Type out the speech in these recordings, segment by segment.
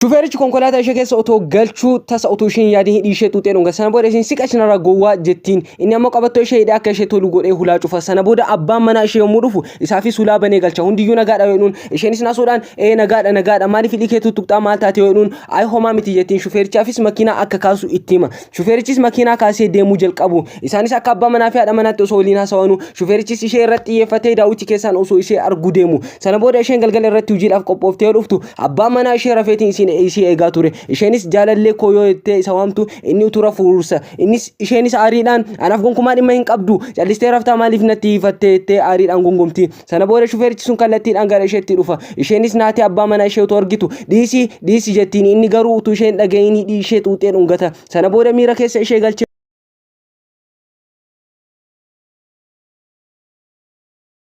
Shufeerichi konkolaataa ishee keessa otoo galchuu tasa utuu isheen hin yaadin hidhii ishee xuuxee dhunga. Sana booda isheen siqa shinarraa gowwaa jettiin. Inni ammoo qabattoo ishee hidhee akka ishee tolu godhee hulaa cufa. Sana booda abbaan manaa ishee yommuu dhufu isaafis hulaa banee galcha. Hundiyyuu nagaadha yoo jedhuun isheenis naasuudhaan ee nagaadha nagaadha maaliif hidhii kee tuttuqxaa maal taate yoo jedhuun ay homaa miti jettiin. Shufeerichaafis makiinaa akka kaasu itti hima. Shufeerichis makiinaa kaasee deemuu jalqabu. Isaanis akka abbaa manaa fi haadha manaatti osoo waliin haasawanuu shufeerichis ishee irratti xiyyeeffatee daawwitii keessaan osoo ishee arguu deemu. Sana booda isheen galgala irratti hojiidhaaf qophooftee yoo dhuftu abbaan manaa ishee rafeetiin isiin isii eegaa ture. Isheenis jaalallee koo yoo jettee isa waamtu inni utuu rafuu urursa. Innis isheenis aariidhaan anaaf gonkumaa dhimma hin qabdu callistee raftaa maaliif natti hiifattee jettee aariidhaan gungumti. Sana booda shufeerichi sun kallattiidhaan gara isheetti dhufa. Isheenis naatee abbaa manaa ishee utuu argitu dhiisi dhiisi jettiin inni garuu utuu isheen dhaga'iin hidhii ishee xuuxee dhungata. Sana booda miira keessa ishee galchee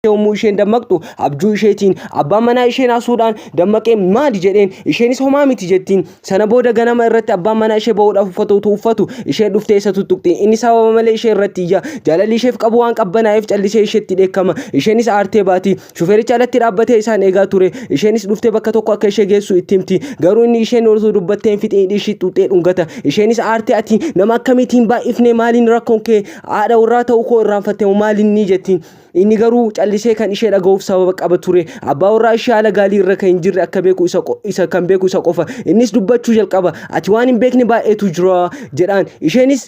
yommuu isheen dammaqxu abjuu isheetiin abbaan manaa ishee naasuudhaan dammaqee maali jedheen isheenis homaa miti jettiin. Sana booda ganama irratti abbaan manaa ishee ba'uudhaaf uffata utuu uffatu ishee dhuftee isa tuttuqxi. Inni sababa malee ishee irratti iyya. Jaalalli isheef qabu waan qabbanaa'eef callisee isheetti dheekkama. Isheenis aartee baati. Shufeerichi alatti dhaabbatee isaan eegaa ture. Isheenis dhuftee bakka tokko akka ishee geessu itti himti. Garuu inni isheen osoo dubbattee hin fixin hidhii ishii xuuxee dhungata. Isheenis aartee ati nama akkamiitiin baay'ifnee maaliin rakkoon kee haadha warraa ta'uu koo irraanfatte moo maaliin ni jetti. Inni garuu callisee kan ishee dhaga'uuf sababa qaba ture. Abbaa warraa ishee haala gaalii irra kan hin jirre akka beeku isa isa kan beeku isa qofa. Innis dubbachuu jalqaba. Ati waan hin beekne baay'eetu jira jedhaan. Isheenis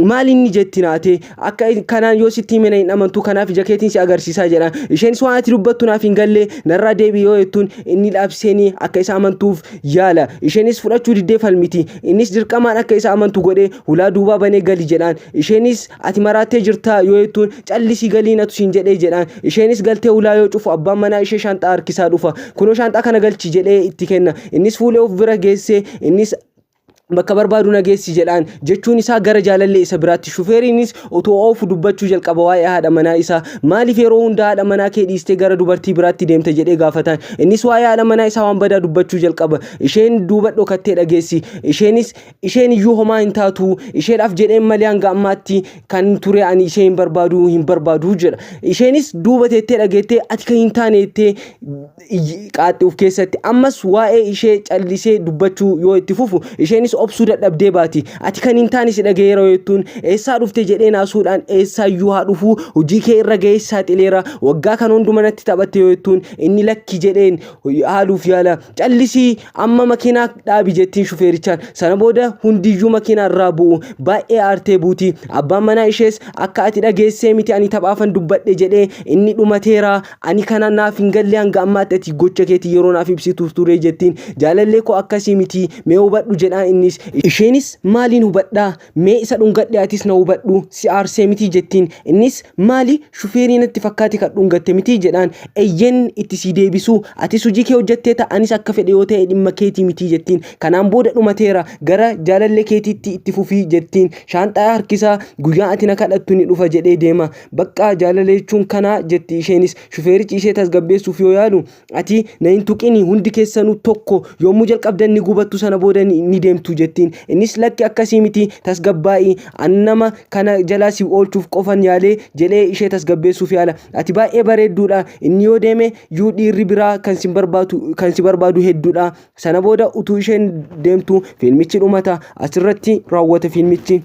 maal inni jetti naate akka kanaan yoo sitti hime na hin amantu kanaaf ija keetiin si agarsiisaa jedhaan. Isheenis waan ati dubbattu naaf hin galle narraa deebi'i yoo jettuun inni dhaabseenii akka isa amantuuf yaala. Isheenis fudhachuu diddee falmiti. Innis dirqamaan akka isa amantu godhee hulaa duubaa banee gali jedhaan. Isheenis ati maraattee jirtaa yoo jettuun callisii galii natu siin jedhee jedhaan. Isheenis galtee hulaa yoo cufu abbaan manaa ishee shaanxaa harkisaa dhufa. Kunoo shaanxaa kana galchi jedhee itti kenna. Innis fuulee of bira geessee innis bakka barbaadu na geessi jedhaan jechuun isaa gara jaalallee isa biraatti shufeeriinis otoo oofu dubbachuu jalqaba waa'ee haadha manaa isaa maaliif yeroo hunda haadha manaa kee dhiistee gara dubartii biraatti deemta jedhee gaafataan innis waa'ee haadha manaa isaa waan badaa dubbachuu jalqaba isheen duuba dhokattee dhageessi isheenis Isheen iyyuu homaa hin taatu isheedhaaf jedheen malee hanga ammaatti kan ture ani ishee hin barbaadu hin barbaadu jedha. Isheenis duuba teettee dhageettee ati kan hin taane jettee qaaxxi of keessatti ammas waa'ee ishee callisee dubbachuu yoo itti fufu isheenis obsuu dadhabdee baati. Ati kan hin taane si dhagayeera yoo jettuun eessaa dhufte jedhee naasuudhaan eessaa iyyuu haa dhufuu hojii kee irra ga'ee saaxileera waggaa kan hunduma natti taphatte yoo jettuun inni lakki jedheen haaluuf yaala. Callisii amma makiinaa dhaabi jettiin shufeerichaan. Sana booda hundiyyuu makiinaa irraa bu'u. Baay'ee aartee buuti. Abbaan manaa ishees akka ati dhageessee miti ani taphaafan dubbadhe jedhee inni dhumateera. Ani kana naaf hin galle hanga ammaatti ati gocha keetii yeroo naaf ibsitu ture jettiin. Jaalallee koo akkasii miti mee hubadhu jedhaan innis. Isheenis maaliin hubadhaa Mee isa dhungadhe atis na hubadhu si aarsee mitii jettiin. Innis maali shufeerii natti fakkaate kan dhungatte mitii jedhaan. Eyyen itti sii deebisuu atis hojii kee hojjetteeta anis akka fedhe yoo ta'e dhimma keetii mitii jettiin. Kanaan booda dhumateera gara jaalallee keetiitti itti fufii jettiin. Shaanxaa harkisaa guyyaan ati na kadhattu ni dhufa jedhee deema. Baqqaa jaalala jechuun kanaa jetti isheenis. Shufeerichi ishee tasgabbeessuuf yoo yaalu Ati na hin tuqini hundi keessanuu tokko yommuu jalqabdan ni gubattu sana booda ni deemtu jettiin. Innis lakki akkasii miti tasgabbaa'i an nama kana jalaa si oolchuuf qofan yaalee jedhee ishee tasgabbeessuuf yaala. Ati baay'ee bareedduudha inni yoo deeme yuu dhiirri biraa kan si barbaadu kan si barbaadu hedduudha. Sana booda utuu isheen deemtu fiilmichi dhumata. Asirratti raawwata fiilmichi.